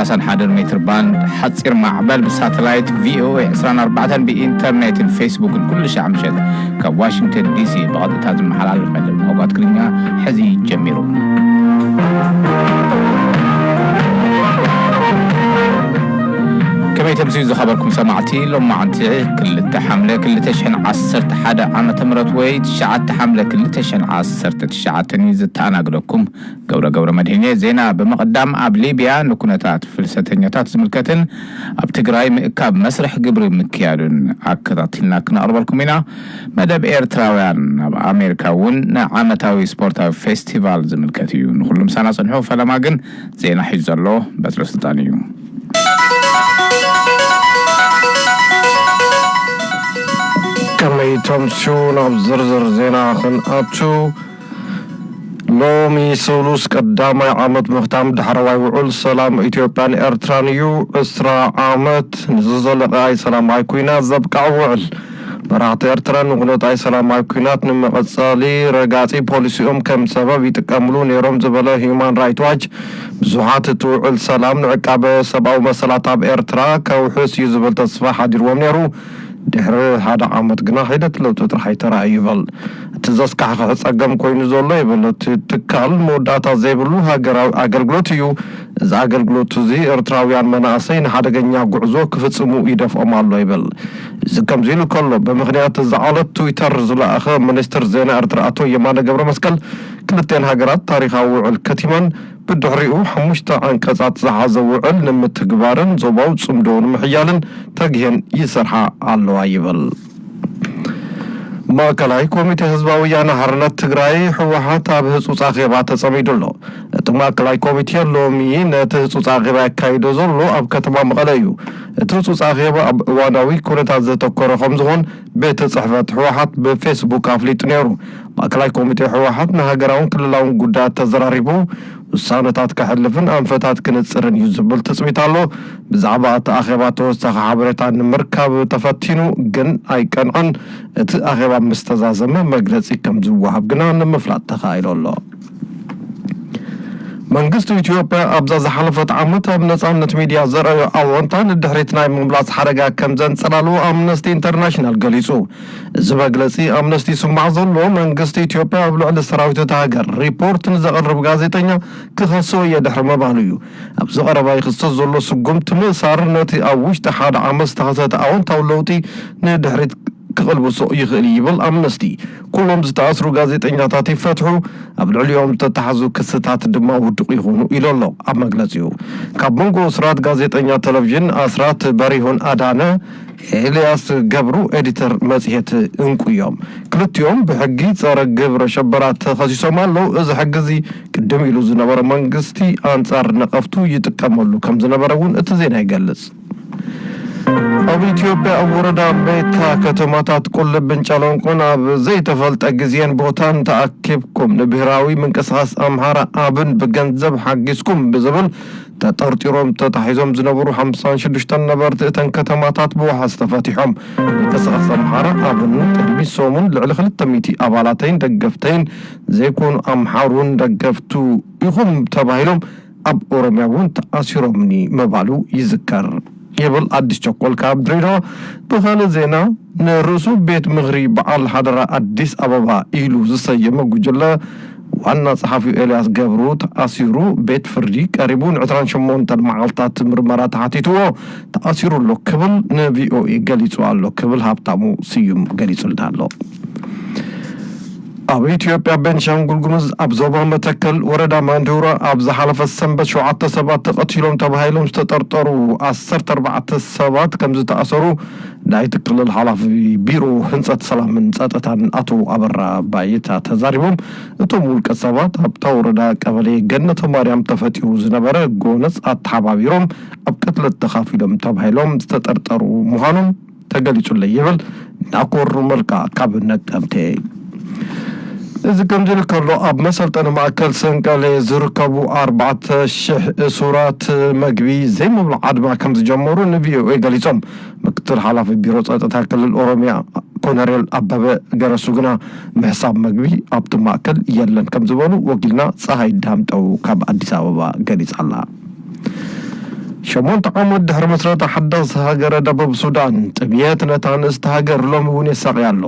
ሰላሳን ሓደን ሜትር ባንድ ሓፂር ማዕበል ብሳተላይት ቪኦኤ ዕስራን ኣርባዕተን ብኢንተርኔትን ፌስቡክን ኩሉ ሻዕ ምሸት ካብ ዋሽንግተን ዲሲ ብቐጥታ ዝመሓላለፍ መደብ ቋንቋ ትግርኛ ሕዚ ጀሚሩ። ከመይ ተምስዩ ዝኸበርኩም ሰማዕቲ፣ ሎማዓንቲ ክልተ ሓምለ ክልተ ሽሕን ዓሰርተ ሓደ ዓመተ ምህረት ወይ ትሽዓተ ሓምለ ክልተ ሽሕን ዓሰርተ ትሽዓተን እዩ። ዝተኣናግደኩም ገብረ ገብረ መድህን እየ። ዜና ብምቕዳም፣ ኣብ ሊብያ ንኩነታት ፍልሰተኛታት ዝምልከትን ኣብ ትግራይ ምእካብ መስርሕ ግብሪ ምክያዱን ኣከታቲልና ክነቕርበልኩም ኢና። መደብ ኤርትራውያን ኣብ ኣሜሪካ እውን ንዓመታዊ ስፖርታዊ ፌስቲቫል ዝምልከት እዩ። ንኹሉ ምሳና ጽንሑ። ፈለማ ግን ዜና ሒዙ ዘሎ በትረ ስልጣን እዩ። ከመይ ተምስዩ ናብ ዝርዝር ዜና ክንኣቱ፣ ሎሚ ስሉስ ቀዳማይ ዓመት ምኽታም ዳሕረዋይ ውዑል ሰላም ኢትዮጵያን ኤርትራን እዩ። ዕስራ ዓመት ንዝዘለቐ ኣይሰላማዊ ኲናት ዘብቅዐ ውዕል። መራሕቲ ኤርትራ ንኹነታይ ሰላማዊ ኲናት ንመቐጸሊ ረጋጺ ፖሊሲኦም ከም ሰበብ ይጥቀምሉ ነይሮም ዝበለ ሂዩማን ራይት ዋች፣ ብዙሓት እቲ ውዕል ሰላም ንዕቃበ ሰብኣዊ መሰላት ኣብ ኤርትራ ከውሕስ እዩ ዝብል ተስፋ ሓዲርዎም ነይሩ። ድሕሪ ሓደ ዓመት ግና ሒደት ለውጢ ጥራሕ ኣይተራእዩ ይብል። እቲ ዘስካሕክሕ ጸገም ኮይኑ ዘሎ ይብል እቲ ትካል፣ መወዳእታ ዘይብሉ ሃገራዊ ኣገልግሎት እዩ። እዚ ኣገልግሎት እዚ ኤርትራውያን መናእሰይ ንሓደገኛ ጉዕዞ ክፍጽሙ ይደፍኦም ኣሎ ይብል። እዚ ከምዚ ኢሉ ከሎ፣ ብምኽንያት እዚ ዓለት ትዊተር ዝለኣኸ ሚኒስትር ዜና ኤርትራ ኣቶ የማነ ገብረ መስቀል፣ ክልተን ሃገራት ታሪኻዊ ውዕል ከቲመን ብድሕሪኡ ሓሙሽተ ዓንቀጻት ዝሓዘ ውዕል ንምትግባርን ዞባዊ ጽምዶ ንምሕያልን ተግሄን ይሰርሓ ኣለዋ ይብል። ማእከላይ ኮሚቴ ህዝባዊ ወያነ ሓርነት ትግራይ፣ ህወሓት፣ ኣብ ህጹጽ ኣኼባ ተጸሚዱ ኣሎ። እቲ ማእከላይ ኮሚቴ ሎሚ ነቲ ህጹጽ ኣኼባ የካይዶ ዘሎ ኣብ ከተማ መቐለ እዩ። እቲ ህጹጽ ኣኼባ ኣብ እዋናዊ ኩነታት ዘተኮረ ከም ዝኾን ቤት ጽሕፈት ህወሓት ብፌስቡክ ኣፍሊጡ ነይሩ። ማእከላይ ኮሚቴ ህወሓት ንሃገራውን ክልላውን ጉዳያት ተዘራሪቡ ውሳነታት ከሕልፍን ኣንፈታት ክንጽርን እዩ ዝብል ትጽቢት ኣሎ። ብዛዕባ እቲ ኣኼባ ተወሳኺ ሓበሬታ ንምርካብ ተፈቲኑ ግን ኣይቀንዐን። እቲ ኣኼባ ምስ ተዛዘመ መግለጺ ከም ዝወሃብ ግና ንምፍላጥ ተኻኢሉ ኣሎ። መንግስቲ ኢትዮጵያ ኣብዛ ዝሓለፈት ዓመት ኣብ ነጻነት ሚድያ ዘርኣዮ ኣወንታ ንድሕሪት ናይ ምምላስ ሓደጋ ከም ዘንጸላልዎ ኣምነስቲ ኢንተርናሽናል ገሊጹ። እዚ መግለጺ ኣምነስቲ ዝስማዕ ዘሎ መንግስቲ ኢትዮጵያ ኣብ ልዕሊ ሰራዊት እታ ሃገር ሪፖርት ንዘቕርብ ጋዜጠኛ ክኸሶ እየ ድሕሪ ምባሉ እዩ። ኣብዚ ቀረባ ይኽሰስ ዘሎ ስጉምቲ ምእሳር ነቲ ኣብ ውሽጢ ሓደ ዓመት ዝተኸሰተ ኣወንታዊ ለውጢ ንድሕሪት ክቕልብሶ ይኽእል እዩ ይብል ኣምነስቲ። ኩሎም ዝተኣስሩ ጋዜጠኛታት ይፈትሑ፣ ኣብ ልዕሊኦም ዝተታሕዙ ክስታት ድማ ውዱቕ ይኹኑ ኢሉ ኣሎ ኣብ መግለጺኡ። ካብ መንጎ እሱራት ጋዜጠኛ ቴሌቪዥን ኣስራት በሪሁን ኣዳነ ኤልያስ ገብሩ ኤዲተር መጽሔት እንቁ እዮም። ክልቲኦም ብሕጊ ጸረ ግብረ ሸበራ ተኸሲሶም ኣለዉ። እዚ ሕጊ እዚ ቅድም ኢሉ ዝነበረ መንግስቲ ኣንጻር ነቐፍቱ ይጥቀመሉ ከም ዝነበረ እውን እቲ ዜና ይገልጽ። ኣብ ኢትዮጵያ ኣብ ወረዳ ቤታ ከተማታት ቁልብን ጨለንቆን ኣብ ዘይተፈልጠ ግዜን ቦታን ተኣኪብኩም ንብሔራዊ ምንቅስቓስ ኣምሓራ ኣብን ብገንዘብ ሓጊዝኩም ብዝብል ተጠርጢሮም ተታሒዞም ዝነበሩ ሓምሳን ሽዱሽተን ነበርቲ እተን ከተማታት ብዋሕስ ተፈቲሖም። ምንቅስቓስ ኣምሓራ ኣብን ቅድሚ ሰሙን ልዕሊ ክልተ ሚእቲ ኣባላተይን ደገፍተይን ዘይኮኑ ኣምሓሩን ደገፍቱ ኢኹም ተባሂሎም ኣብ ኦሮምያ እውን ተኣሲሮምኒ ምባሉ ይዝከር ይብል ኣዲስ ቸኮል ካብ ድሬዳዋ። ብኻልእ ዜና፣ ንርእሱ ቤት ምኽሪ በዓል ሓደራ ኣዲስ ኣበባ ኢሉ ዝሰየመ ጉጅለ ዋና ጸሓፊ ኤልያስ ገብሩ ተኣሲሩ ቤት ፍርዲ ቀሪቡ ን ዕስራን ሸሞንተን መዓልታት ምርመራ ተሓቲትዎ ተኣሲሩ ኣሎ ክብል ንቪኦኤ ገሊጹ ኣሎ ክብል ሃብታሙ ስዩም ገሊጹልና ኣሎ። ኣብ ኢትዮጵያ ቤንሻንጉል ጉሙዝ ኣብ ዞባ መተከል ወረዳ ማንዱራ ኣብ ዝሓለፈ ሰንበት ሸውዓተ ሰባት ተቐቲሎም ተባሂሎም ዝተጠርጠሩ ዓሰርተ ኣርባዕተ ሰባት ከም ዝተኣሰሩ ናይቲ ክልል ሓላፊ ቢሮ ህንጸት ሰላምን ጸጥታን ኣቶ ኣበራ ባይታ ተዛሪቦም። እቶም ውልቀ ሰባት ኣብታ ወረዳ ቀበሌ ገነተ ማርያም ተፈጢሩ ዝነበረ ጎነጽ ኣተሓባቢሮም ኣብ ቅትለት ተኻፊሎም ተባሂሎም ዝተጠርጠሩ ምዃኖም ተገሊጹለይ ይብል ናኮር መልካ ካብ ነቀምቴ። እዚ ከምዚ ኢሉ ከሎ ኣብ መሰልጠኒ ማእከል ሰንቀሌ ዝርከቡ ኣርባዕተ ሽሕ እሱራት መግቢ ዘይምብላዕ ኣድማ ከም ዝጀመሩ ንቪኦኤ ገሊጾም። ምክትል ሓላፊ ቢሮ ጸጥታ ክልል ኦሮምያ ኮነሬል ኣበበ ገረሱ ግና ምሕሳብ መግቢ ኣብቲ ማእከል የለን ከም ዝበሉ ወኪልና ጸሃይ ዳምጠው ካብ ኣዲስ ኣበባ ገሊጻ ኣላ። ሸሞንተ ዓመት ድሕሪ ምስረታ ሓዳስ ሃገረ ደቡብ ሱዳን፣ ጥምየት ነታ ንእስቲ ሃገር ሎሚ እውን የሳቕያ ኣሎ።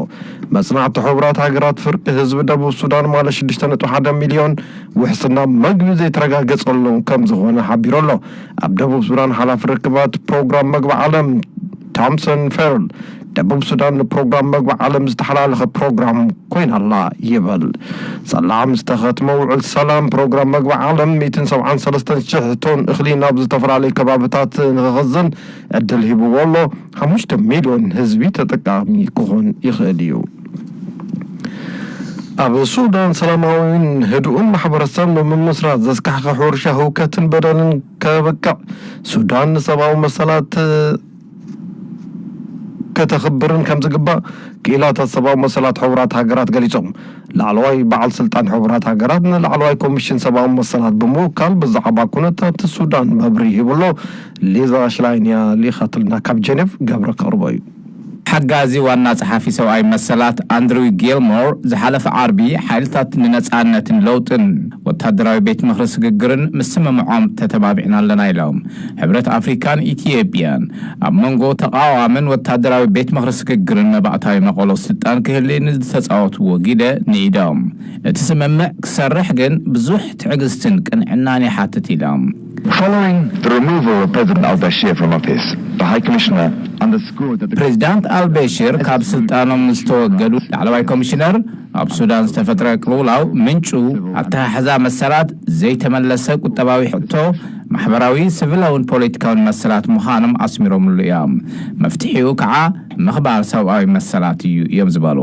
መጽናዕቲ ሕቡራት ሃገራት ፍርቂ ህዝቢ ደቡብ ሱዳን ማለት ሽዱሽተ ነጥቢ ሓደ ሚልዮን ውሕስና መግቢ ዘይተረጋገጸሎም ከም ዝኾነ ሓቢሩ ኣሎ። ኣብ ደቡብ ሱዳን ሓላፊ ርክባት ፕሮግራም መግቢ ዓለም ቶምሰን ፌርል፣ ደቡብ ሱዳን ንፕሮግራም መግቢ ዓለም ዝተሓላለኸ ፕሮግራም ኮይና ኣላ ይብል። ሰላም ዝተኸትመ ውዕል ሰላም ፕሮግራም መግቢ ዓለም ሚእትን ሰብዓን ሰለስተን ሽሕ ቶን እኽሊ ናብ ዝተፈላለዩ ከባብታት ንኽኽዝን ዕድል ሂብዎ ኣሎ። ሓሙሽተ ሚልዮን ህዝቢ ተጠቃሚ ክኾን ይኽእል እዩ። ኣብ ሱዳን ሰላማዊን ህዱእን ማሕበረሰብ ንምምስራት ዘስካሕክሕ ሕርሻ ህውከትን በደልን ከብቅዕ ሱዳን ንሰብኣዊ መሰላት ከተኽብርን ከም ዝግባእ ክኢላታት ሰብኣዊ መሰላት ሕቡራት ሃገራት ገሊጾም። ላዕለዋይ በዓል ስልጣን ሕቡራት ሃገራት ንላዕለዋይ ኮሚሽን ሰብኣዊ መሰላት ብምውካል ብዛዕባ ኩነታት ሱዳን መብርሂ ሂቡ ኣሎ። ሊዛ ሽላይን እያ ልኢኻትልና ካብ ጀኔቭ፣ ገብረ ከቕርቦ እዩ። ሓጋዚ ዋና ጸሓፊ ሰብኣዊ መሰላት ኣንድሪው ጊልሞር ዝሓለፈ ዓርቢ ሓይልታት ንነጻነትን ለውጥን ወታደራዊ ቤት ምኽሪ ስግግርን ምስምምዖም ተተባቢዕና ኣለና ኢሎም። ሕብረት ኣፍሪካን ኢትዮጵያን ኣብ መንጎ ተቓዋምን ወታደራዊ ቤት ምኽሪ ስግግርን መባእታዊ መቐሎ ስልጣን ክህሊ ንዝተጻወትዎ ግደ ንኢዶም። እቲ ስምምዕ ክሰርሕ ግን ብዙሕ ትዕግስትን ቅንዕናን ይሓትት ኢሎም። Following the removal of President al-Bashir from office, the High Commissioner underscored that the ፕሬዚዳንት ኣልበሽር ካብ ስልጣኖም ዝተወገዱ ላዕለዋይ ኮሚሽነር ኣብ ሱዳን ዝተፈጥረ ቅልውላው ምንጩ ኣተሓሕዛ መሰላት፣ ዘይተመለሰ ቁጠባዊ ሕቶ፣ ማሕበራዊ፣ ስቪላውን ፖለቲካውን መሰላት ምዃኖም ኣስሚሮምሉ እዮም። መፍትሒኡ ከዓ ምኽባር ሰብኣዊ መሰላት እዩ እዮም ዝበሉ።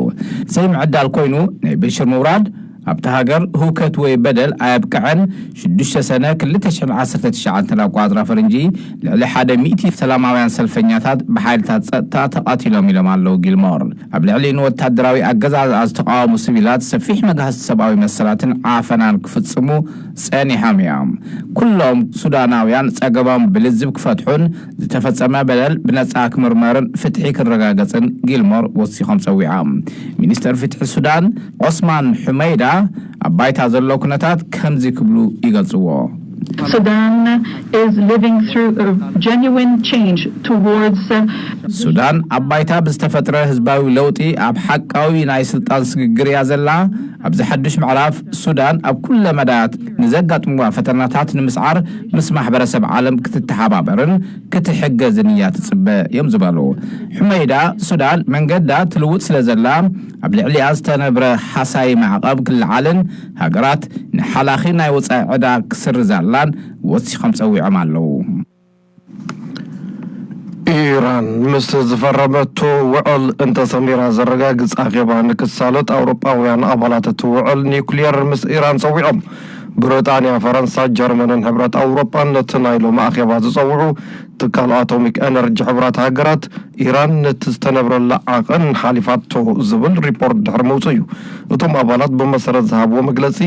ዘይምዕዳል ኮይኑ ናይ በሽር ምውራድ ኣብታ ሃገር ህውከት ወይ በደል ኣየብቅዐን። ሽዱሽተ ሰነ ክልተ ሽሕን ዓሰርተ ትሽዓተን ኣቋጽራ ፈረንጂ ልዕሊ ሓደ ሚእቲ ሰላማውያን ሰልፈኛታት ብሓይልታት ጸጥታ ተቐቲሎም ኢሎም ኣለዉ ጊልሞር። ኣብ ልዕሊ ንወታደራዊ ኣገዛዝኣ ዝተቓወሙ ሲቪላት ሰፊሕ መግሃስቲ ሰብኣዊ መሰላትን ዓፈናን ክፍጽሙ ጸኒሖም እዮም። ኩሎም ሱዳናውያን ጸገሞም ብልዝብ ክፈትሑን ዝተፈጸመ በደል ብነጻ ክምርመርን ፍትሒ ክረጋገጽን ጊልሞር ወሲኾም ጸዊዖም። ሚኒስተር ፍትሒ ሱዳን ዖስማን ሑመይዳ ኣብ ባይታ ዘሎ ኩነታት ከምዚ ክብሉ ይገልጽዎ። Sudan is living through a genuine change towards, uh, ሱዳን ኣብ ባይታ ብዝተፈጥረ ህዝባዊ ለውጢ ኣብ ሓቃዊ ናይ ስልጣን ስግግር እያ ዘላ። ኣብዚ ሓድሽ ምዕራፍ ሱዳን ኣብ ኩለ መዳያት ንዘጋጥምዋ ፈተናታት ንምስዓር ምስ ማሕበረሰብ ዓለም ክትተሓባበርን ክትሕገዝን እያ ትጽበ እዮም ዝበሉ ሑመይዳ። ሱዳን መንገዳ ትልውጥ ስለ ዘላ ኣብ ልዕሊኣ ዝተነብረ ሓሳይ ማዕቐብ ክለዓልን ሃገራት ንሓላኺ ናይ ወጻኢ ዕዳ ክስርዛላን ወሲኾም ጸዊዖም ኣለዉ። ኢራን ምስ ዝፈረመቶ ውዕል እንተሰሚራ ዘረጋግጽ ኣኼባ ንክሳለጥ ኣውሮጳውያን ኣባላት እቲ ውዕል ኒውክሊየር ምስ ኢራን ጸዊዖም። ብሪጣንያ፣ ፈረንሳ፣ ጀርመንን ሕብረት ኣውሮጳን ነቲ ናይ ሎሚ ኣኼባ ዝጸውዑ ትካል ኣቶሚክ ኤነርጂ ሕቡራት ሃገራት ኢራን ነቲ ዝተነብረላ ዓቐን ሓሊፋቶ ዝብል ሪፖርት ድሕሪ ምውጽኡ እዩ። እቶም ኣባላት ብመሰረት ዝሃብዎ መግለጺ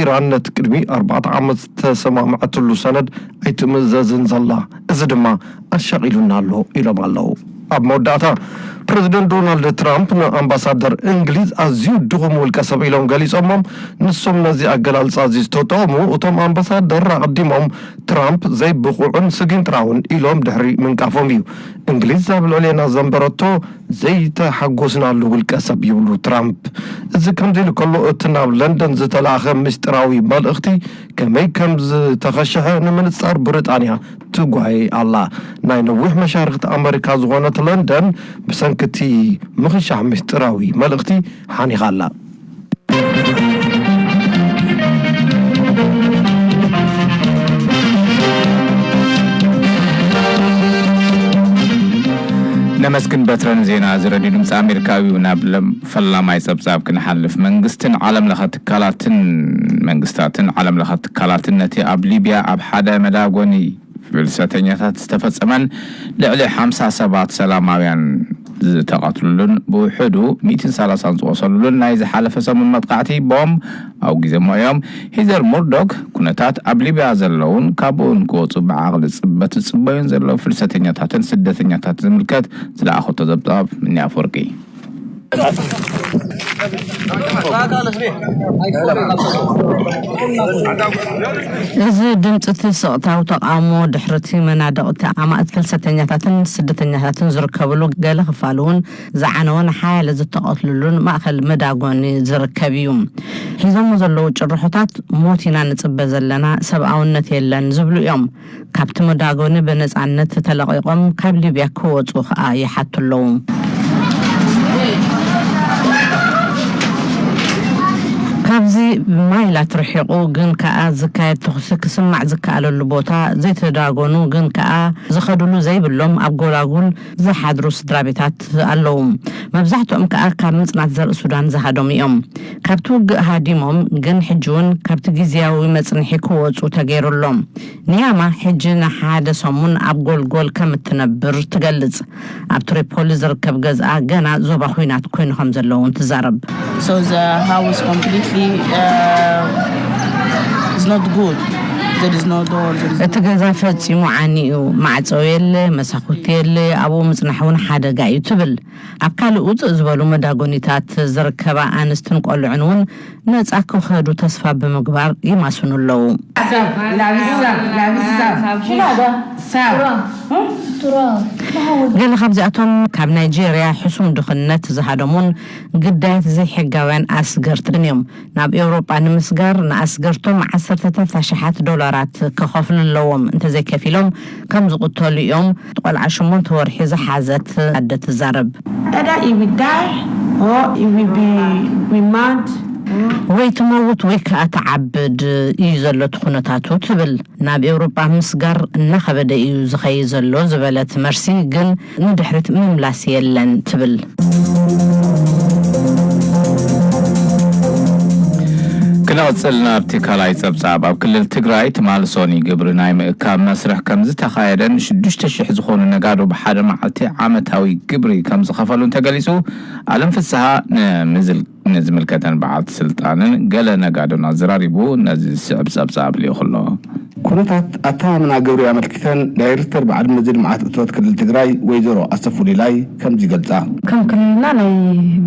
ኢራን ነቲ ቅድሚ ኣርባዕተ ዓመት ዝተሰማምዐትሉ ሰነድ ኣይትምእዘዝን ዘላ፣ እዚ ድማ ኣሻቒሉና ኣሎ ኢሎም ኣለዉ። ኣብ መወዳእታ ፕረዚደንት ዶናልድ ትራምፕ ንኣምባሳደር እንግሊዝ ኣዝዩ ድኹም ውልቀ ሰብ ኢሎም ገሊጾሞም። ንሶም ነዚ ኣገላልጻ እዚ ዝተጠቐሙ እቶም ኣምባሳደር ኣቐዲሞም ትራምፕ ዘይብቑዕን ስጊንጥራውን ኢሎም ድሕሪ ምንቃፎም እዩ። እንግሊዝ ኣብ ልዕሌና ዘንበረቶ ዘይተሓጎስናሉ ውልቀ ሰብ ይብሉ ትራምፕ። እዚ ከምዚ ኢሉ ከሎ እቲ ናብ ለንደን ዝተላእኸ ምስጢራዊ መልእኽቲ ከመይ ከም ዝተኸሸሐ ንምንጻር ብሪጣንያ ትጓየ ኣላ። ናይ ነዊሕ መሻርኽቲ ኣመሪካ ዝኾነት ለንደን ብሰንኪ እቲ ምኽሻሕ ምስጢራዊ መልእኽቲ ሓኒኻ ኣላ። ነመስግን በትረን ዜና እዚ ረድዮ ድምፂ ኣሜሪካ እዩ። ናብ ለም ፈላማይ ፀብፃብ ክንሓልፍ መንግስትን ዓለም ለኸ ትካላትን መንግስታትን ዓለም ለኸ ትካላትን ነቲ ኣብ ሊብያ ኣብ ሓደ መዳጎኒ ፍልሰተኛታት ዝተፈጸመን ልዕሊ ሓምሳ ሰባት ሰላማውያን ዝተቐትሉሉን ብውሕዱ ሚእትን ሰላሳን ዝቆሰሉሉን ናይ ዝሓለፈ ሰሙን መጥቃዕቲ ቦምብ ኣውጊዘሞ እዮም። ሂዘር ሙርዶክ ኩነታት ኣብ ሊብያ ዘለውን ካብኡ ንክወፁ ብዓቕሊ ጽበት ዝጽበዩን ዘለዉ ፍልሰተኛታትን ስደተኛታት ዝምልከት ዝለኣኸቶ ዘብጣብ ምኒ ኣፈወርቂ። እዚ ድምፂ እቲ ስቕታዊ ተቓውሞ ድሕርቲ መናድቕቲ ኣማእት ፍልሰተኛታትን ስደተኛታትን ዝርከብሉ፣ ገለ ክፋሉ እውን ዝዓነወን ሓያለ ዝተቐትልሉን ማእኸል መዳጎኒ ዝርከብ እዩ። ሒዞሞ ዘለዉ ጭርሖታት ሞት ኢና ንፅበ ዘለና፣ ሰብኣውነት የለን ዝብሉ እዮም። ካብቲ መዳጎኒ ብነፃነት ተለቒቖም ካብ ሊብያ ክወፁ ከዓ ይሓቱ ኣለዉ። ካብዚ ማይላት ርሒቑ ግን ከዓ ዝካየድ ተኹሲ ክስማዕ ዝከኣለሉ ቦታ ዘይተዳጎኑ ግን ከዓ ዝኸድሉ ዘይብሎም ኣብ ጎላጉል ዝሓድሩ ስድራ ቤታት ኣለዉ። መብዛሕትኦም ከዓ ካብ ምፅናት ዘርኢ ሱዳን ዝሃደሙ እዮም። ካብቲ ውግእ ሃዲሞም ግን ሕጂ እውን ካብቲ ግዝያዊ መፅንሒ ክወፁ ተገይሩ ኣሎ። ንያማ ሕጂ ንሓደ ሰሙን ኣብ ጎልጎል ከም እትነብር ትገልጽ። ኣብ ትሪፖሊ ዝርከብ ገዝኣ ገና ዞባ ኹናት ኮይኑ ከም ዘሎ እውን ትዛረብ። So the house completely uh, is not good. There is no door. There is እቲ ገዛ ፈጺሙ ዓኒ እዩ። ማዕጾ የለ፣ መሳኹቲ የለ፣ ኣብኡ ምጽናሕ እውን ሓደጋ እዩ ትብል። ኣብ ካልእ ውጽእ ዝበሉ መዳጎኒታት ዝርከባ ኣንስትን ቆልዑን እውን ነጻ ክኸዱ ተስፋ ብምግባር ይማስኑ ኣለዉ። ገለ ካብዚኣቶም ካብ ናይጄርያ ሕሱም ድኽነት ዝሃደሙን ግዳያት ዘይሕጋውያን ኣስገርትን እዮም። ናብ ኤውሮጳ ንምስጋር ንኣስገርቶም ዓሰርተታት ኣሽሓት ዶላራት ክኸፍሉ ኣለዎም። እንተዘይከፊሎም ከም ዝቕተሉ እዮም። ቆልዓ ሸሞንተ ወርሒ ዝሓዘት ኣደ ትዛረብ። Either he will die or he will be, be mad. ወይ ትመውት ወይ ከኣ ትዓብድ እዩ ዘሎ እቲ ኩነታቱ ትብል። ናብ ኤውሮጳ ምስጋር እናኸበደ እዩ ዝኸይድ ዘሎ ዝበለት መርሲ ግን ንድሕሪት ምምላስ የለን ትብል። ክንቕጽል ናብቲ ካልኣይ ጸብጻብ። ኣብ ክልል ትግራይ ትማል ሶኒ ግብሪ ናይ ምእካብ መስርሕ ከም ዝተኻየደን ሽዱሽተ ሽሕ ዝኾኑ ነጋዶ ብሓደ መዓልቲ ዓመታዊ ግብሪ ከም ዝኸፈሉን ተገሊጹ። ኣለም ፍስሃ ንምዝል-፣ ንዝምልከተን በዓልቲ ስልጣንን ገለ ነጋዶን ኣዘራሪቡ ነዚ ዝስዕብ ጸብጻብ ልኢኹ ኣሎ። ኩነታት ኣተማምና ግብሪ ኣመልኪተን ዳይሬክተር በዓል መዚ ልምዓት እቶት ክልል ትግራይ ወይዘሮ ኣሰፉ ሊላይ ከምዚ ይገልጻ። ከም ክልልና ናይ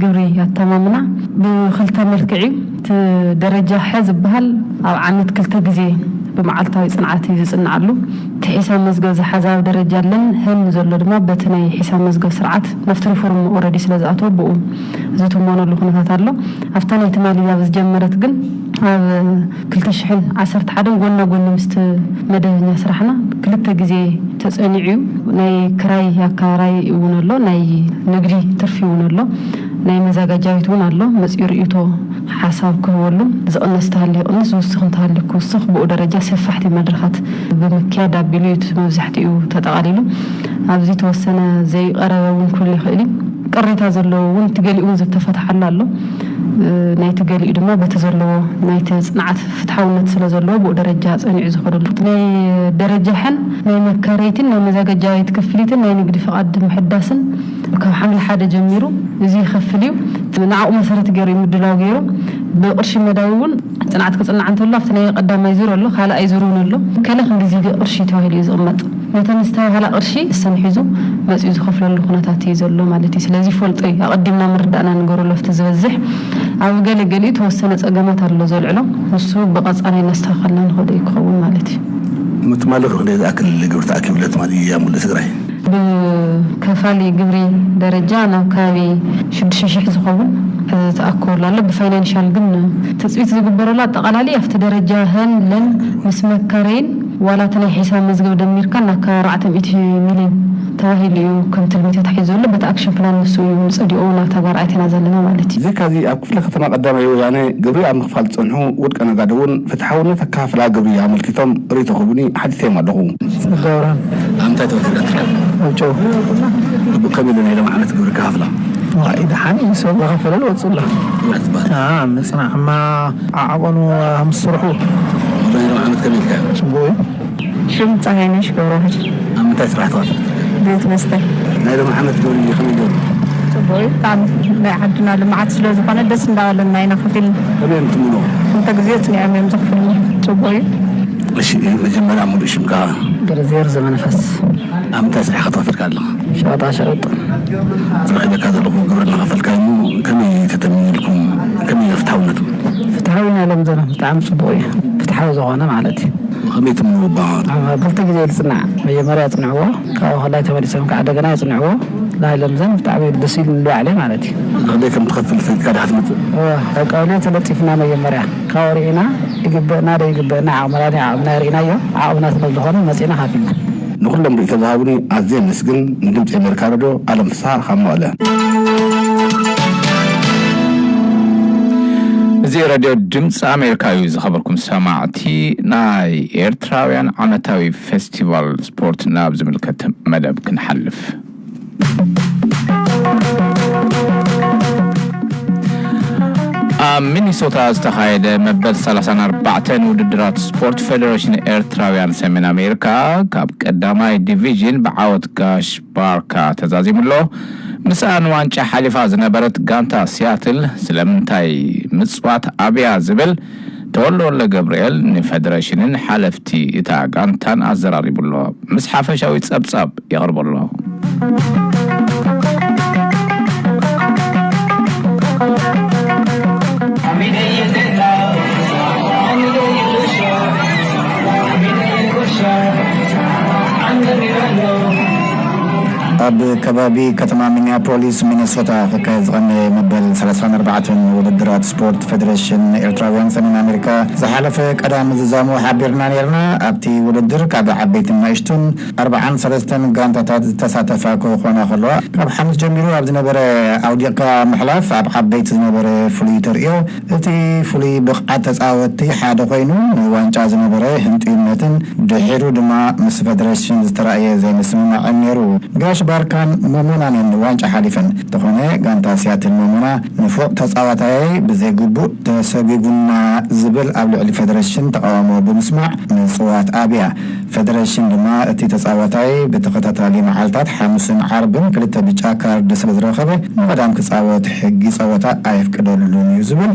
ግብሪ ኣተማምና ብክልተ መልክዕ እዩ። እቲ ደረጃ ሐ ዝበሃል ኣብ ዓመት ክልተ ግዜ ብመዓልታዊ ጽንዓት እዩ ዝጽንዓሉ። እቲ ሒሳብ መዝገብ ዝሓዘ ኣብ ደረጃ ለን ሀን ዘሎ ድማ በቲ ናይ ሒሳብ መዝገብ ስርዓት ናብቲ ሪፎርም ኦልሬዲ ስለ ዝኣተወ ብኡ ዝትመነሉ ኩነታት ኣሎ። ኣብታ ናይ ትማሊ ኣብ ዝጀመረት ግን ኣብ ክልተ ሽሕን ዓሰርተ ሓደን ጎና ጎኒ ምስቲ መደበኛ ስራሕና ክልተ ግዜ ተጸኒዑ እዩ። ናይ ክራይ ኣከራይ እውን ኣሎ፣ ናይ ንግዲ ትርፊ እውን ኣሎ። ናይ መዘጋጃ ቤት እውን ኣሎ። መጺኡ ርእይቶ ሓሳብ ክህበሉ፣ ዝቕነስ እንተሃልዩ ይቕንስ፣ ዝውስኽ እንተሃልዩ ክውስኽ፣ ብኡ ደረጃ ሰፋሕቲ መድረኻት ብምክያድ ኣቢሉ እዩ እቲ መብዛሕትኡ ተጠቓሊሉ። ኣብዚ ተወሰነ ዘይቀረበ እውን ክህሉ ይኽእል እዩ። ቅሬታ ዘለዎ እውን እቲ ገሊኡ እውን ዝተፈትሓሉ ኣሎ። እ፣ ናይቲ ገሊኡ ድማ በቲ ዘለዎ ናይቲ ጽንዓት ፍትሓውነት ስለ ዘለዎ ብኡ ደረጃ ጸኒዑ ዝኸደሉ። ናይ ደረጃ ሐን ናይ መካረይትን ናይ መዘጋጃ ቤት ክፍሊትን ናይ ንግዲ ፍቓድ ምሕዳስን ካብ ሓምለ ሓደ ጀሚሩ እዚ ይኸፍል እዩ። ንዕኡ መሰረት ገይሩ እዩ ምድላው ገይሩ። ብቕርሺ መዳዊ እውን ጽንዓት ክጽናዕ እንተሎ ኣብቲ ናይ ቀዳማይ ዙር ኣሎ፣ ካልኣይ ዙር እውን ኣሎ። ከለ ክንዲ እዚ ቅርሺ ተባሂሉ እዩ ዝቕመጥ። ነተን ዝተባህላ ቅርሺ ሰንሒዙ መጺኡ ዝኸፍለሉ ኩነታት እዩ ዘሎ ማለት እዩ። ስለዚ ይፈልጦ እዩ። ኣቐዲምና ምርዳእና ንገረሉ ኣብቲ ዝበዝሕ። ኣብ ገለ ገሊኡ ተወሰነ ጸገማት ኣሎ ዘልዕሎ። ንሱ ብቐጻሊ እናስተኻኸልና ንኸዶ እዩ ክኸውን ማለት እዩ። ትማሊ ክንደይ ዝኣክል ግብሪ ተኣኪቡ ኣሎ? ትማሊ ኣብ ሙሉእ ትግራይ? ብከፋሊ ግብሪ ደረጃ ናብ ከባቢ ሽዱሽተ ሽሕ ዝኸውን ተኣኪቡ ኣሎ። ብፋይናንሻል ግን ትጽቢት ዝግበረሉ ኣጠቓላሊ ኣብቲ ደረጃ ሀን ለን ምስ መካረይን ዋላ እቲ ናይ ሒሳብ መዝገብ ደሚርካ ናብ ከባቢ ኣርባዕተ ሚእቲ ሚልዮን ተባሂሉ እዩ ከም ትልሚ ተታሒዙ ዘሎ። በቲ ኣክሽን ፕላን ንሱ እዩ ጸዲቑ ናብ ተግባር ኣቲና ዘለና ማለት እዩ። ብዘይካዚ ኣብ ክፍለ ከተማ ቀዳማይ ወያነ ግብሪ ኣብ ምኽፋል ዝጸንሑ ውልቀ ነጋዶ እውን ፍትሓውነት ኣከፋፍላ ግብሪ ኣመልኪቶም ርእይቶ ክህቡኒ ሓቲተዮም ኣለኹ። ጸጋ ብርሃን። ኣብ ምንታይ ተወሊድካ? ኣብ ጨው። እቡ ከመይ ኢሉ ናይ ሎም ዓመት ግብሪ ክኸፍላ? ዋይ፣ ደሓን እዩ፣ ሰብ ዝኸፈለ ዝወጽእ ኣሎ። ዋት ባር። አ፣ ምጽናዕማ ዓቐኑ ምስ ስርሑ። ናይ ሎም ዓመት ከመይ ኢልካ? ጽቡቕ እዩ። ሽም ጸሃይነሽ ገብረዋህድ። ኣብ ምንታይ ስራሕ ትኸፍል? ቤት መስተ። ናይ ሎም ዓመት ግብሪ ከመይ ገይሩ? ጽቡቕ እዩ። ብጣዕሚ ናይ ዓድና ልምዓት ስለ ዝኾነ ደስ እንዳበለና ኢና ከፊልና። ከመይ እዮም ትምንዎ? ክልተ ግዜ ጽኒዖም እዮም ዘኽፍሉና። ጽቡቕ እዩ። እሺ፣ መጀመርያ ሙሉእ ሽምካ? ገረዝሔር ዘመንፈስ። ኣብ ምንታይ ስራሕ ክትኸፈልካ ኣለኻ? ሸቐጣ ሸቐጥ። ዝረኺበካ ዘለኹ ግብሪ እናኸፈልካ እሞ ከመይ ተተምንልኩም? ከመይ ፍትሓውነቱ? ፍትሓዊ ኢና ኢሎም ዘና ብጣዕሚ ጽቡቕ እዩ። ፍትሓዊ ዝኾነ ማለት እዩ። ከመይ ትምንዎ እባ? ኣብ ክልተ ግዜ ይጽናዕ። መጀመርያ ጽንዕዎ፣ ካብኡ ከላይ ተመሊሶም ከዓ እንደገና ይጽንዕዎ። ላይሎም ዘን ብጣዕሚ ደስ ኢሉ ንላዕሊ ማለት እዩ። ዝኸደይ ከም ትኸፍል ፈሊጥካ ዲኻ ትመጽእ? እወ፣ ኣብ ቀበሌ ተለጢፍና መጀመርያ። ካብኡ ርኢና ይግበእና ዶ ይግበእና፣ ዓቕምና ዶ ዓቕምና ርኢናዮ። ዓቕምና ስለ ዝኾነ መጺና ከፊልና። ንኹሎም ርእይቶ ዝሃቡኒ ኣዝየ የመስግን። ንድምጺ ኣሜሪካ ሬድዮ ኣለም ፍስሃ ካብ መቐለ። እዚ ሬድዮ ድምፂ ኣሜሪካ እዩ። ዝኸበርኩም ሰማዕቲ፣ ናይ ኤርትራውያን ዓመታዊ ፌስቲቫል ስፖርት ናብ ዝምልከት መደብ ክንሓልፍ። ኣብ ሚኒሶታ ዝተኻየደ መበል ሰላሳን ኣርባዕተን ውድድራት ስፖርት ፌደሬሽን ኤርትራውያን ሰሜን ኣሜሪካ ካብ ቀዳማይ ዲቪዥን ብዓወት ጋሽ ባርካ ተዛዚሙ ኣሎ። ምስኣ ንዋንጫ ሓሊፋ ዝነበረት ጋንታ ሲያትል ስለምንታይ ምጽዋት ኣብያ ዝብል ተወልደ ወልደ ገብርኤል ንፈደሬሽንን ሓለፍቲ እታ ጋንታን ኣዘራሪቡ ኣሎ። ምስ ሓፈሻዊ ጸብጻብ የቕርቦ ኣሎ። ኣብ ከባቢ ከተማ ሚኒያፖሊስ ሚነሶታ ክካየድ ዝቐነየ መበል ሰላሳን ኣርባዕተን ውድድራት ስፖርት ፌደሬሽን ኤርትራውያን ሰሜን ኣሜሪካ ዝሓለፈ ቀዳም ምዝዛሙ ሓቢርና ነይርና። ኣብቲ ውድድር ካብ ዓበይትን ንእሽቱን ኣርባዓን ሰለስተን ጋንታታት ዝተሳተፋ ክኾና ከለዋ፣ ካብ ሓሙስ ጀሚሩ ኣብ ዝነበረ ኣውዲቕካ ምሕላፍ ኣብ ዓበይቲ ዝነበረ ፍሉይ ተርእዮ፣ እቲ ፍሉይ ብቕዓት ተጻወትቲ ሓደ ኮይኑ፣ ንዋንጫ ዝነበረ ህንጡይነትን ድሒሩ ድማ ምስ ፈደረሽን ዝተራእየ ዘይምስምማዕን ነይሩ። ጋሽ ባርካን ሞሞናንን ንዋንጫ ሓሊፈን። እንተኾነ፣ ጋንታ ሲያትል ሞሞና ንፉዕ ተጻዋታያይ ብዘይግቡእ ተሰጒጉና ዝብል ኣብ ልዕሊ ፈደረሽን ተቓውሞ ብምስማዕ ምጽዋት ኣብያ። ፈደረሽን ድማ እቲ ተጻዋታይ ብተኸታታሊ መዓልታት ሓሙስን ዓርብን ክልተ ብጫ ካርድ ስለ ዝረኸበ ንቐዳም ክጻወት ሕጊ ጸወታ ኣየፍቅደሉን እዩ ዝብል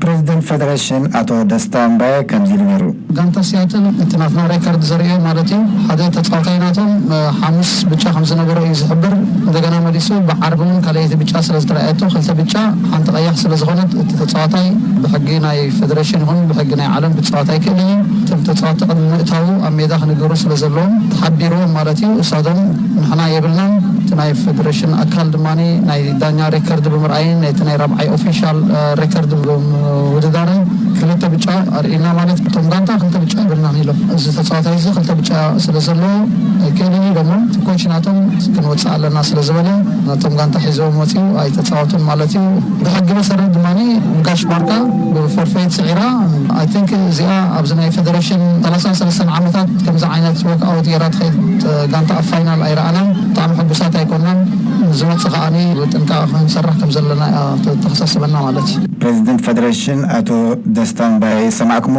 ፕሬዚደንት ፈደረሽን ኣቶ ደስታ እምባየ ከምዚ ኢሉ ነይሩ። ጋንታ ሲያትል እቲ ናትና ሬከርድ ዘርእዮ ማለት እዩ። ሓደ ተጻዋታይ ናቶም፣ እ፣ ሓሙስ ብጫ ከም ዝነበሮ እዩ ዝሕብር። እንደገና መሊሱ ብዓርቢ እውን ካልኣይቲ ብጫ ስለ ዝተረኣየቶ ክልተ ብጫ ሓንቲ ቀያሕ ስለ ዝኾነት እቲ ተጻዋታይ ብሕጊ ናይ ፈደረሽን ይኹን ብሕጊ ናይ ዓለም ክጻወት ኣይክእልን እዩ። እቶም ተጻወትቲ ቅድሚ ምእታዉ ኣብ ሜዳ ክንገሩ ስለ ዘለዎም ተሓቢርዎም ማለት እዩ። እሳቶም ንሕና የብልናን። እቲ ናይ ፈደረሽን ኣካል ድማ ናይ ዳኛ ሬከርድ ብምርኣይን ናይቲ ናይ ራብዓይ ኦፊሻል፣ እ፣ ሬከርድ ብምውድዳርን ክልተ ብጫ ኣርእዩና ማለት እቶም ጋንታ ክልተ ብጫ የብልናን ኢሎም። እዚ ተጻዋታይ እዚ ክልተ ብጫ ስለ ዘለዎ ኣይክእልን እዩ ኢሎሞ። እቲ ኮች ናቶም ክንወጽእ ኣለና ስለ ዝበለ ናቶም ጋንታ ሒዞም ወጺኡ ኣይተጻወቱን ማለት እዩ። ብሕጊ መሰረት ድማ ጋሽ ባርካ ብፎርፌት ስዒራ። ኣይ ቲንክ እዚኣ ኣብዚ ናይ ፈደረሽን ሰላሳን ሰለስተን ዓመታት ከምዚ ዓይነት ወክኣውት ገይራ ትኸይድ ጋንታ ኣብ ፋይናል ኣይረኣናን። ብጣዕሚ ሕጉሳት ኣይኮናን። ዝመጽእ ከኣኒ ብጥንቃቐ ክንሰርሕ ከም ዘለና እያ ተተሓሳስበና ማለት እዩ። ፕሬዚደንት ፈደረሽን ኣቶ ደስታ እምባየ ይሰማዕኩሞ።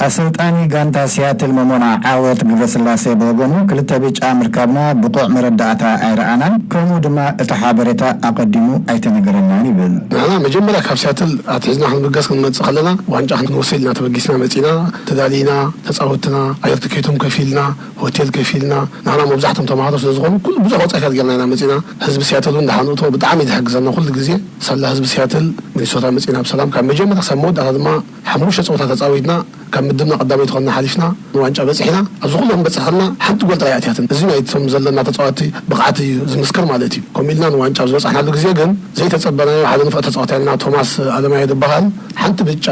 ኣሰልጣኒ ጋንታ ሲያትል መሞና ዓወት ግብረስላሴ ብወገኑ፣ ክልተ ብጫ ምርካብና ብቑዕ መረዳእታ ኣይረኣናን፣ ከምኡ ድማ እቲ ሓበሬታ ኣቐዲሙ ኣይተነገረናን ይብል። ንሕና መጀመርያ ካብ ሲያትል ኣትሒዝና ክንብገስ ክንመጽእ ከለና ዋንጫ ክንወስድ ኢልና ተበጊስና መጺና፣ ተዳሊና፣ ተጻወትና፣ ኣየር ትኬቶም ከፊልና፣ ሆቴል ከፊልና፣ ንሕና መብዛሕቶም ተማሃሮ ስለ ዝኾኑ ኩሉ ብዙሕ ወጻኢታት ጌርና ኢና መጺና። ህዝቢ ሲያትል እውን ደሓን እቶ ብጣዕሚ እዩ ዝሕግዘና ኩሉ ግዜ። ሳላ ህዝቢ ሲያትል ሚኒሶታ መጺና ብሰላም ካብ መጀመርያ ክሳብ መወዳእታ ድማ ሓሙሽተ ጸወታ ተጻዊትና ካብ ምድብና ቀዳመይቲ ኮይና ሓሊፍና ንዋንጫ በጺሕና። ኣብዚ ኩሉ ክንበጽሕ ከለና ሓንቲ ጎል ጥራይ ኣትያትን። እዚ ናይ እቶም ዘለና ተጻወትቲ ብቕዓት እዩ ዝምስክር ማለት እዩ። ከምኡ ኢልና ንዋንጫ ኣብ ዝበጻሕናሉ ግዜ ግን ዘይተጸበናዮ ሓደ ንፉዕ ተጻዋታይ ኣለና፣ ቶማስ ኣለማየሁ ዝበሃል። ሓንቲ ብጫ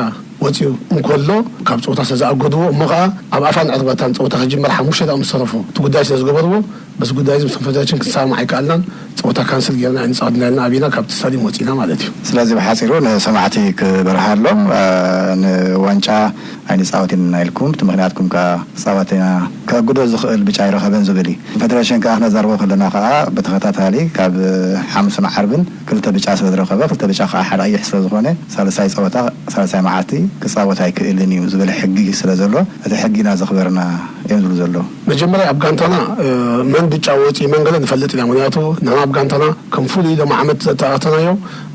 ወጺኡ እንከሎ ካብ ጸወታ ስለ ዝኣገድዎ፣ እሞ ኸኣ ኣብ ኣፋን ዕርባታን ጸወታ ክጅመር ሓሙሽተ ደቂቕ ምስ ተረፎ እቲ ጉዳይ ስለ ዝገበርዎ፣ በዚ ጉዳይ እዚ ምስ ፈደረሽን ክንሰማማዕ ኣይከኣልናን። ጸወታ ካንስል ጌርና ኣይንጻወትን ኢልና ኣቢና ካብቲ ስታድዮም ወጺና ማለት እዩ። ስለዚ ብሓጺሩ ንሰማዕቲ ክበርሃሎም፣ እ፣ ንዋንጫ ኣይንጻወትን ኢና ኢልኩም፣ እቲ ምኽንያትኩም ከኣ ክጻወት ኢና፣ ከእግዶ ዝኽእል ብጫ ኣይረኸበን ዝብል እዩ። ፈደረሽን ከኣ ክነዛርቦ ከለና ከኣ ብተኸታታሊ ካብ ሓሙስን ዓርብን ክልተ ብጫ ስለ ዝረኸበ፣ ክልተ ብጫ ከኣ ሓደ ቀይሕ ስለ ዝኾነ፣ ሳልሳይ ጸወታ፣ ሳልሳይ መዓልቲ ክጻወት ኣይክእልን እዩ ዝብል ሕጊ ስለ ዘሎ፣ እቲ ሕጊ ኢና ዘኽበርና እዮም ዝብሉ ዘለዉ። መጀመርያ ኣብ ጋንታና፣ እ፣ መን ብጫ ወጺኡ መን ገለ ንፈልጥ ኢና። ምኽንያቱ ንሕና ኣብ ጋንታና ከም ፍሉይ ሎሚ ዓመት ዘተኣታተናዮ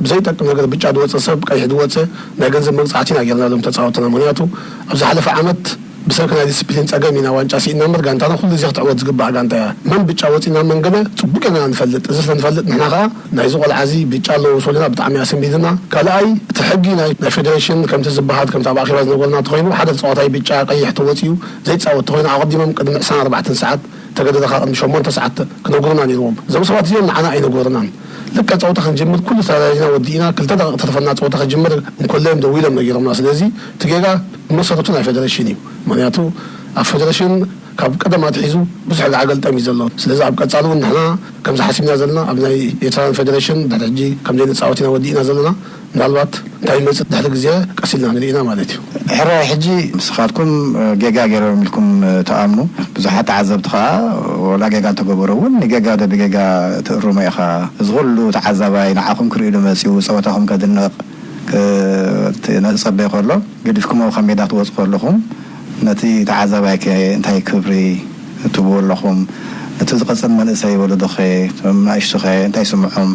ብዘይጠቅም ነገር ብጫ ዝወጸ ሰብ፣ ቀይሕ ዝወጸ ናይ ገንዘብ መቕጻዕቲ ኢና ጌርናሎም ተጻወትና። ምኽንያቱ ኣብ ዝሓለፈ ዓመት ብሰንኪ ናይ ዲስፕሊን ጸገም ኢና ዋንጫ ስኢና እምበር፣ ጋንታና ኩሉ ግዜ ክትዕወት ዝግባእ ጋንታ እያ። መን ብጫ ወጺና መን ገለ ጽቡቅ ኢና ንፈልጥ። እዚ ስለ ንፈልጥ ንሕና ከኣ ናይዚ ቆልዓ እዚ ብጫ ኣለዎ ሰሉና ብጣዕሚ ኣሰንቢድና። ካልኣይ እቲ ሕጊ ናይ ናይ ፌደሬሽን ከምቲ ዝበሃል፣ ከምቲ ኣብ ኣኼባ ዝነገሩና እንተኾይኑ፣ ሓደ ተጻዋታይ ብጫ ቀይሕ ተወጺኡ ዘይጻወት እንተኾይኑ፣ ኣቐዲሞም ቅድሚ ዕስራን ኣርባዕተን ሰዓት፣ ተገደደ ከኣ ቅድሚ ሸሞንተ ሰዓት ክነግሩና ነይርዎም። እዞም ሰባት እዚኦም ንዓና ኣይነገሩናን። ልክዕ ጸወታ ክንጅምር ኩሉ ሰራሪና ወዲእና፣ ክልተ ደቂቕ ተርፈና ጸወታ ክጅምር እንከሎ እዮም ደዊሎም ነጊሮምና። ስለዚ እቲ ጌጋ ብመሰረቱ ናይ ፌደሬሽን እዩ። ምኽንያቱ ኣብ ፌደሬሽን ካብ ቀደም ኣትሒዙ ብዙሕ ጋዕገልጠም እዩ ዘሎ። ስለዚ ኣብ ቀጻሊ እውን ንሕና ከምዚ ሓሲብና ዘለና ኣብ ናይ ኤርትራውያን ፌደሬሽን ድሕሪ ሕጂ ከም ዘይንጻወት ኢና ወዲእና ዘለና። ምናልባት እንታይ ይመጽእ ድሕሪ ግዜ ቀስ ኢልና ንርኢ ኢና ማለት እዩ። ሕራይ ሕጂ ንስኻትኩም ጌጋ ገይሮም ኢልኩም ትኣምኑ። ብዙሓት ተዓዘብቲ ከኣ ወላ ጌጋ እንተገበሩ እውን ንጌጋ ዶ ብጌጋ ትእርሞ ኢኻ። እዚ ኩሉ ተዓዛባይ ንዓኹም ክርእዩ ዶ መጺኡ ጸወታኹም ከድንቕ ክ-፣ ት-፣ ንጸበይ ከሎ፣ ገዲፍኩሞ ካብ ሜዳ ክትወጹ ከለኹም፣ ነቲ ተዓዛባይከ እንታይ ክብሪ ትህብዎ ኣለኹም? እቲ ዝቐጽል መንእሰይ ወለዶኸ፣ እቶም ንኣሽቱኸ እንታይ ይስምዖም?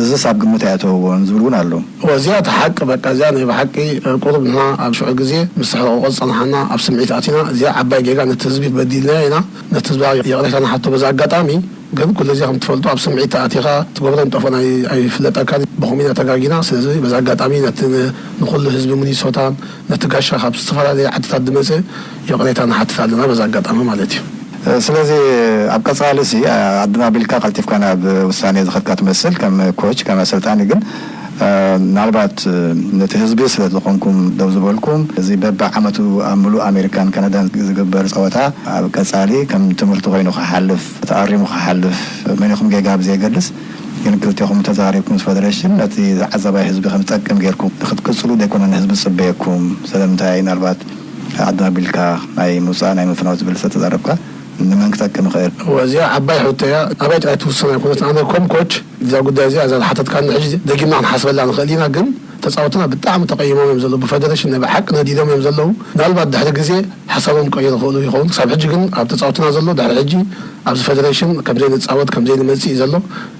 እዝስ ኣብ ግምት ኣየእተውዎን ዝብሉ እውን ኣለዉ። እዚኣ እቲ ሓቂ፣ በቃ፣ እዚኣ ናይ ብሓቂ፣ እ፣ ቁሩብ ንሕና ኣብ ሽዑ ግዜ ምስ ተሕረቑ ዝጸናሓና ኣብ ስምዒት ኣቲና፣ እዚኣ ዓባይ ጌጋ፣ ነቲ ህዝቢ በዲልና ኢና፣ ነቲ ህዝቢ ይቕሬታ ንሓቶ። በዚ ኣጋጣሚ ግን ኩሉ ግዜ ከም ትፈልጡ ኣብ ስምዒት ተኣቲኻ ትገብሮ ንጠፍኦን ኣይ-፣ ኣይፍለጠካን። ብኸምኡ ኢና ተጋጊና። ስለዚ በዚ ኣጋጣሚ ነቲ ን-፣ ንኹሉ ህዝቢ ሚኒሶታን ነቲ ጋሻ ካብ ዝተፈላለየ ዓድታት ዝመጸ ይቕሬታ ንሓትት ኣለና በዚ ኣጋጣሚ ማለት እዩ። ስለዚ ኣብ ቀጻሊ ሲ ኣድማ ቢልካ ቀልጢፍካ ናብ ውሳኔ ዝኸድካ ትመስል ከም ኮች፣ ከም ኣሰልጣኒ። ግን ምናልባት ነቲ ህዝቢ ስለ ዝኾንኩም ደው ዝበልኩም፣ እዚ በብዓመቱ ኣብ ምሉእ ኣሜሪካን ካናዳን ዝግበር ጸወታ ኣብ ቀጻሊ ከም ትምህርቲ ኮይኑ ክሓልፍ፣ ተኣሪሙ ክሓልፍ፣ መኒኹም ጌጋ ብዘየገድስ፣ ግን ክልቴኹም ተዛሪብኩም ምስ ፌደሬሽን ነቲ ተዓዛባይ ህዝቢ ከም ዝጠቅም ጌርኩም ክትቅጽሉ ዘይኮነ ንህዝቢ ዝጽበየኩም። ስለምንታይ ምናልባት ዓድና ቢልካ ናይ ምውጻእ ናይ ምፍናው ዝብል ዝተዛረብካ ንመን ክጠቅም ይኽእል? እወ፣ እዚኣ ዓባይ ሕቶ እያ። ኣባይ ጥራይ ትውሰን ኣይኮነት። ኣነ ኮም ኮች እዛ ጉዳይ እዚኣ እዛ ዝሓተትካኒ ሕጂ ደጊምና ክንሓስበላ ንኽእል ኢና፣ ግን ተጻወትና ብጣዕሚ ተቐይሞም እዮም ዘለዉ። ብፌደሬሽን ናይ ብሓቂ ነዲዶም እዮም ዘለዉ። ምናልባት ድሕሪ ግዜ ሓሳቦም ክቀይሩ ይኽእሉ ይኸውን። ክሳብ ሕጂ ግን ኣብ ተጻወትና ዘሎ ድሕሪ ሕጂ ኣብዚ ፌደሬሽን ከም ዘይንጻወት ከም ዘይንመጽእ እዩ ዘሎ።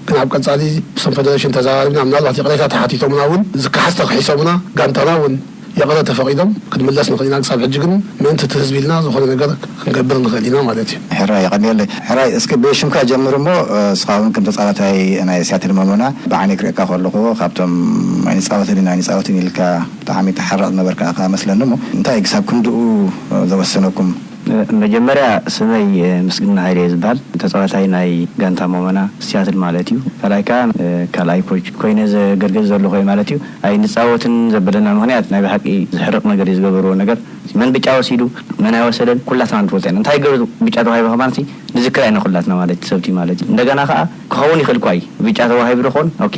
ግን ኣብ ቀጻሊ ምስቶም ፌደሬሽን ተዘራሪብና ምናልባት ይቕሬታ ተሓቲቶምና እውን ዝከሓስ ተኽሒሶምና ጋንታና እውን ይቕረ ተፈቒዶም ክንምለስ ንኽእል ኢና። ክሳብ ሕጂ ግን ምእንቲ እቲ ህዝቢ ኢልና ዝኾነ ነገር ክንገብር ንኽእል ኢና ማለት እዩ። ሕራይ የቐንየለይ። ሕራይ እስኪ ብሽምካ ጀምር እሞ፣ እ፣ እስኻ እውን ከም ተጻዋታይ ናይ ሲያትል መሞና ብዓይነይ ክርእየካ ከለኹ ካብቶም ኣይንጻወትን ኢና ኣይንጻወትን ኢልካ ብጣዕሚ ተሓራቕ ዝነበርካ ኢኻ መስለኒ። እሞ እንታይ ክሳብ ክንድኡ፣ እ፣ ዘወሰነኩም? እ፣ መጀመርያ ስመይ፣ እ፣ ምስግና ሃይለ እየ ዝበሃል። ተጻዋታይ ናይ ጋንታ መሞና ሲያትል ማለት እዩ። ካልኣይ ከኣ፣ እ፣ ካልኣይ ኮች ኮይነ ዘገልግል ዘለኹ እየ ማለት እዩ። ኣይንጻወትን ዘበለና ምኽንያት ናይ ብሓቂ ዘሕርቕ ነገር እዩ ዝገበርዎ ነገር። መን ብጫ ወሲዱ፣ መን ኣይወሰደን፣ ኩላትና ንፈልጦ ኢና። እንታይ ገይሩ ብጫ ተዋሂቡ ከማንሲ ንዝክር ኣይነ ኩላትና ማለት እዩ፣ ሰብቲ ማለት እዩ። እንደገና ከኣ ክኸውን ይኽእል እኳ እዩ። ብጫ ተዋሂቡ ዶ ኾን? ኦኬ።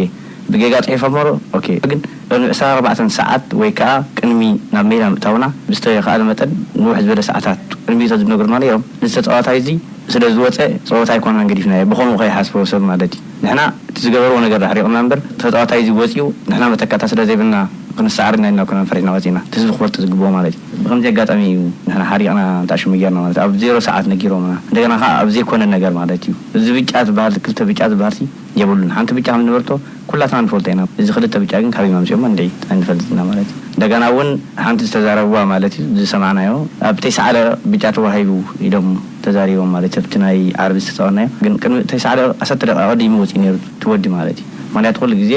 ብጌጋ ጽሒፎሞ ዶ? ኦኬ። ግን ቅድሚ ዕስራን ኣርባዕተን ሰዓት ወይ ከኣ ቅድሚ ናብ ሜዳ ምእታውና ብዝተኻእለ መጠን ንውሕ ዝበለ ሰዓታት ቅድሚ ተዝነግሩና ነይሮም። እዚ ተጻዋታይ እዚ ስለ ዝወጸ ጸወታ ኣይኮናን ገዲፍናዮ፣ ብኸምኡ ከይሓስቦ ሰብ ማለት እዩ። ንሕና እቲ ዝገበርዎ ነገር ኣሕሪቕና እምበር፣ ተጻዋታይ እዚ ወጺኡ ንሕና መተካእታ ስለ ዘይብልና ክንሰዓር ኢና ኢልና ኣይኮናን ፈሪሕና ወጺእና። እቲ ህዝቢ ክፈልጦ ዝግብኦ ማለት እዩ። ብኸምዚ ኣጋጣሚ እዩ ንሕና ሓሪቕና እንተኣሽሙ ጌርና ማለት እዩ። ኣብ ዜሮ ሰዓት ነጊሮምና። እንደገና ከኣ ኣብ ዘይኮነ ነገር ማለት እዩ። እዚ ብጫ ዝበሃል፣ ክልተ ብጫ ዝበሃል ሲ የብሉን። ሓንቲ ብጫ ከም ዝነበርቶ ኩላትና ንፈልጦ ኢና። እዚ ክልተ ብጫ ግን ካበይ ኣምጺኦሞ እንድዒ ኣይንፈልጥን ኢና ማለት እዩ። እንደገና እውን ሓንቲ ዝተዛረብዋ ማለት እዩ ዝሰማዕናዮ፣ ኣብ ተስዓ ደቂቕ ብጫ ተዋሂቡ ኢሎም ተዛሪቦም ማለት እዩ። ኣብቲ ናይ ዓርቢ ዝተጻወትናዮ ግን ቅድሚ ተስዓ ደቂቕ፣ ዓሰርተ ደቂቕ ኣቐዲሙ ወጺኡ ነይሩ እቲ ወዲ ማለት እዩ። ምኽንያቱ ኩሉ ግዜ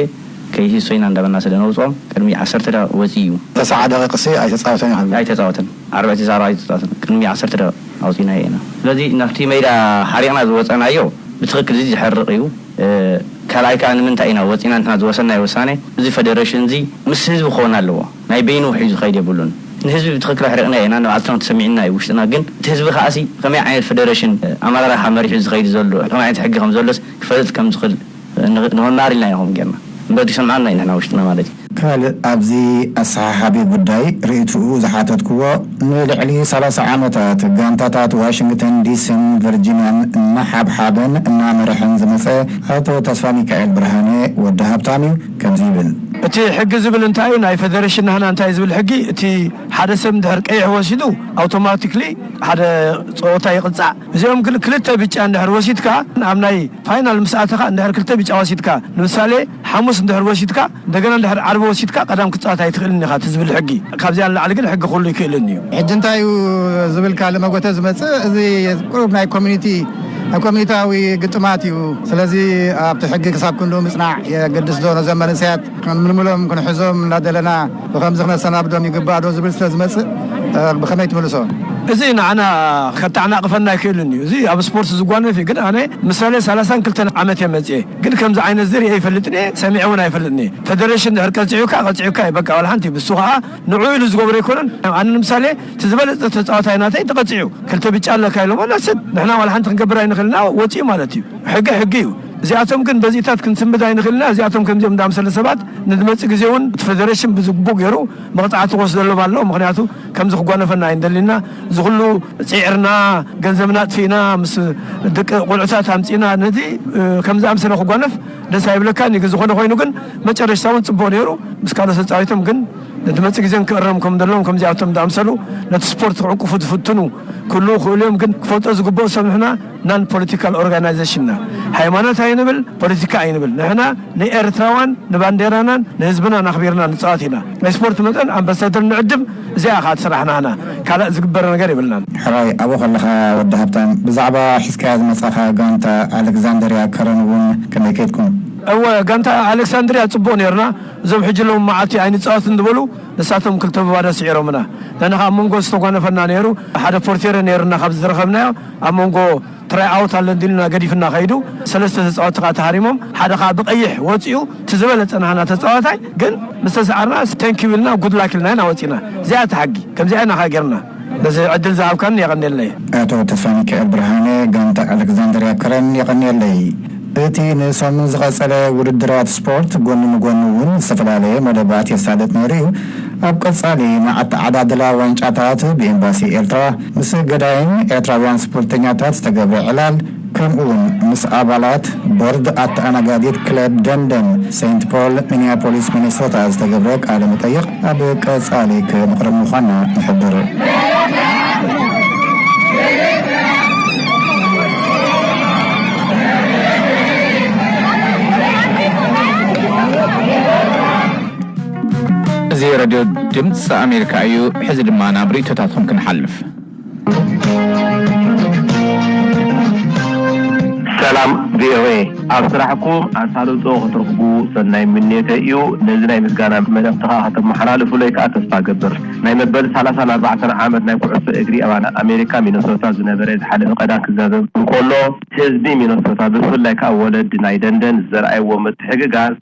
ከይህሶ ኢና እንዳበልና ስለ ነውጽኦም ቅድሚ ዓሰርተ ደቂቕ ወጺኡ እዩ። ተስዓ ደቂቕሲ ኣይተጻወተን እዩ። ኣይተጻወተን። ዓርቢ ተስዓ ደቂቕ ኣይተጻወተን። ቅድሚ ዓሰርተ ደቂቕ ኣውጺእናዮ ኢና። ስለዚ ናብቲ ሜዳ ሓሪቕና ዝወጸናዮ ብትኽክል እዚ ዘሕርቕ እዩ። እ፣ ካልኣይ ከኣ ንምንታይ ኢና ወጺና ንሕና ዝወሰናዮ ውሳኔ፣ እዚ ፌደሬሽን እዚ ምስ ህዝቢ ክኸውን ኣለዎ። ናይ በይኑ ሒዙ ዝኸይድ የብሉን። ንህዝቢ ብትኽክል ኣሕሪቕና ኢና፣ ንባዕልትና ተሰሚዕና እዩ ውሽጥና። ግን እቲ ህዝቢ ከኣሲ ከመይ ዓይነት ፌደሬሽን፣ እ፣ ኣመራርሓ መሪሑ ዝኸይድ ዘሎ፣ ከመይ ዓይነት ሕጊ ከም ዘሎስ ክፈልጥ ከም ዝኽእል፣ እ፣ ንኽ-፣ ንኽመሃር ኢልና ኢና ከምኡ ጌርና። እምበር ዝሰምዓና እዩ ንሕና ውሽጥና ማለት እዩ። ካልእ ኣብዚ ኣሰሓሓቢ ጉዳይ ርእይትኡ ዝሓተትክዎ፣ ንልዕሊ ሰላሳ ዓመታት ጋንታታት ዋሽንግተን ዲሲን ቨርጂንያን እናሓብሓበን እናመርሐን ዝመጸ ኣቶ ተስፋሚካኤል ብርሃነ ወዲ ሃብታም እዩ። ከምዚ ይብል። እቲ ሕጊ ዝብል እንታይ እዩ? ናይ ፌደሬሽን ናህና እንታይ ዝብል ሕጊ? እቲ ሓደ ሰብ እንድሕር ቀይሕ ወሲዱ ኣውቶማቲክሊ ሓደ ፀወታ ይቕፃዕ። እዚኦም ግን ክልተ ብጫ እንድሕር ወሲድካ፣ ኣብ ናይ ፋይናል ምስ ኣተኻ እንድሕር ክልተ ብጫ ወሲድካ፣ ንምሳሌ ሓሙስ እንድሕር ወሲድካ፣ እንደገና እንድሕር ዓርቢ ወሲድካ ቀዳም ክትፃወት ኣይትኽእልን ኢኻ፣ እቲ ዝብል ሕጊ። ካብዚኣ ንላዕሊ ግን ሕጊ ኩሉ ይክእልን እዩ። ሕጂ እንታይ እዩ ዝብል ካልእ መጎተ ዝመጽእ፣ እዚ ቁሩብ ናይ ኮሚኒቲ፣ ናይ ኮሚኒታዊ ግጥማት እዩ። ስለዚ ኣብቲ ሕጊ ክሳብ ክንዱ ምጽናዕ የገድስ ዶ ነዞም መንእሰያት ክንምልምሎም ክንሕዞም እናደለና ብኸምዚ ክነሰናብዶም ይግባእ ዶ ዝብል ስለ ዝመጽእ፣ እ፣ ብኸመይ ትምልሶ? እዚ ንዓና ከተዓናቕፈና ኣይክእልን እዩ። እዚ ኣብ ስፖርት ዝጓነፍ እዩ። ግን ኣነ ምሳሌ ሰላሳን ክልተን ዓመት እየ መጽኤ። ግን ከምዚ ዓይነት እዚ ርእየ ኣይፈልጥን እየ፣ ሰሚዐ እውን ኣይፈልጥን እየ። ፌደሬሽን ድሕር ቀጺዑካ፣ ቀጺዑካ እዩ በቃ። ዋላ ሓንቲ ብሱ ኸዓ ንዕኡ ኢሉ ዝገብሮ ኣይኮነን። ኣነ ንምሳሌ እቲ ዝበለጸ ተጻዋታይ ናተይ ተቐጺዑ፣ ክልተ ብጫ ኣለካ ኢሎሞ፣ that's it። ንሕና ዋላ ሓንቲ ክንገብር ኣይንኽእልና፣ ወጺኡ ማለት እዩ። ሕጊ ሕጊ እዩ። እዚኣቶም ግን በዚታት ክንስምድ ኣይንኽእልና። እዚኣቶም ከምዚኦም እንዳምሰለ ሰባት ንዝመጽእ ግዜ እውን እቲ ፌደሬሽን ብዝግቡእ ገይሩ መቕጻዕቲ ክወስደሎም ኣለዎ። ምኽንያቱ ከምዚ ክጓነፈና ኣይንደሊና። እዚ ኩሉ ጽዒርና፣ ገንዘብና ኣጥፊእና፣ ምስ ደቂ ቆልዑታት ኣምጺእና፣ ነዚ፣ እ፣ ከምዚ ኣምሰለ ክጓነፍ ደስ ኣይብለካን እዩ። ግን ዝኾነ ኮይኑ ግን መጨረሽታ እውን ጽቡቕ ነይሩ። ምስ ካልኦት ተጻዊቶም ግን ነቲ መጽእ ግዜ ክእረም ከም ዘለዎም ከምዚኣቶም ዝኣምሰሉ ነቲ ስፖርት ክዕንቅፉ ዝፍትኑ ክህልዉ ይኽእሉ እዮም። ግን ክፈልጦ ዝግብኦ ሰብ ንሕና ናን ፖለቲካል ኦርጋናይዜሽን ኢና። ሃይማኖት ኣይንብል፣ ፖለቲካ ኣይንብል። ንሕና ንኤርትራዋን ንባንዴራናን ንህዝብናን ኣኽቢርና ንጻወት ኢና። ናይ ስፖርት መጠን ኣምባሳደር ንዕድም፣ እዚኣ ኸኣ ትስራሕ ናህና። ካልእ ዝግበር ነገር የብልናን። ሕራይ፣ ኣብኡ ከለኻ ወዲ ሃብታም፣ ብዛዕባ ሒዝካያ ዝመጻኻ ጋንታ ኣሌክዛንደርያ ከረን እውን ከመይ ከይድኩም? እወ፣ ጋንታ ኣሌክሳንድርያ ጽቡቕ ነይርና። እዞም ሕጂ ሎም መዓልቲ ኣይንጻወትን ዝበሉ፣ ንሳቶም ክልተ ብባዶ ስዒሮምና። ንሕና ኸኣ ኣብ መንጎ ዝተጓነፈና ነይሩ። ሓደ ፖርቴረ ነይሩና፣ ካብ ዝረኸብናዮ ኣብ መንጎ ትራይ ኣውት ኣሎ እንዲልና ገዲፍና ከይዱ። ሰለስተ ተጻወትቲ ኸኣ ተሃሪሞም፣ ሓደ ኸኣ ብቐይሕ ወጺኡ፣ እቲ ዝበለጸ ናህና ተጻዋታይ ግን ምስ ተሰዓርና፣ ቴንኪው ኢልና፣ ጉድ ላክ ኢልና ኢና ወጺና። እዚኣ እቲ ሓጊ። ከምዚኣ ኢና ኸኣ ጌርና። በዚ ዕድል ዝሃብካኒ የቐንየለይ። ኣቶ ተስፋሚካኤል ብርሃነ፣ ጋንታ ኣሌክዛንደርያ ከረን፣ የቐንየለይ። እቲ ንሰሙን ዝቐጸለ ውድድራት ስፖርት ጎኒ ንጎኒ እውን ዝተፈላለየ መደባት የሳልጥ ነይሩ እዩ። ኣብ ቀጻሊ ንኣተዓዳድላ ዋንጫታት ብኤምባሲ ኤርትራ ምስ ገዳይም ኤርትራውያን ስፖርተኛታት ዝተገብረ ዕላል፣ ከምኡ እውን ምስ ኣባላት ቦርድ ኣተኣናጋዲት ክለብ ደንደን ሴንት ፖል ሚኒያፖሊስ ሚኒሶታ ዝተገብረ ቃለ መጠይቕ ኣብ ቀጻሊ ክነቕርብ ምዃንና ንሕብር። እዚ ሬድዮ ድምፂ ኣሜሪካ እዩ። ሕዚ ድማ ናብ ርእይቶታትኩም ክንሓልፍ። ሰላም ቪኦኤ፣ ኣብ ስራሕኩም ኣሳልጦ ክትረኽቡ ሰናይ ምንዮተይ እዩ። ነዚ ናይ ምስጋና መልእኽትኻ ከተመሓላልፉለይ ከኣ ተስፋ እገብር። ናይ መበል ሰላሳን ኣርባዕተን ዓመት ናይ ኩዕሶ እግሪ ኣባል ኣሜሪካ ሚነሶታ ዝነበረ ዝሓለፈ ቀዳም ክዛዘም እንከሎ፣ ህዝቢ ሚነሶታ ብፍላይ ከኣ ወለዲ ናይ ደንደን ዘርኣይዎ ምትሕግጋዝ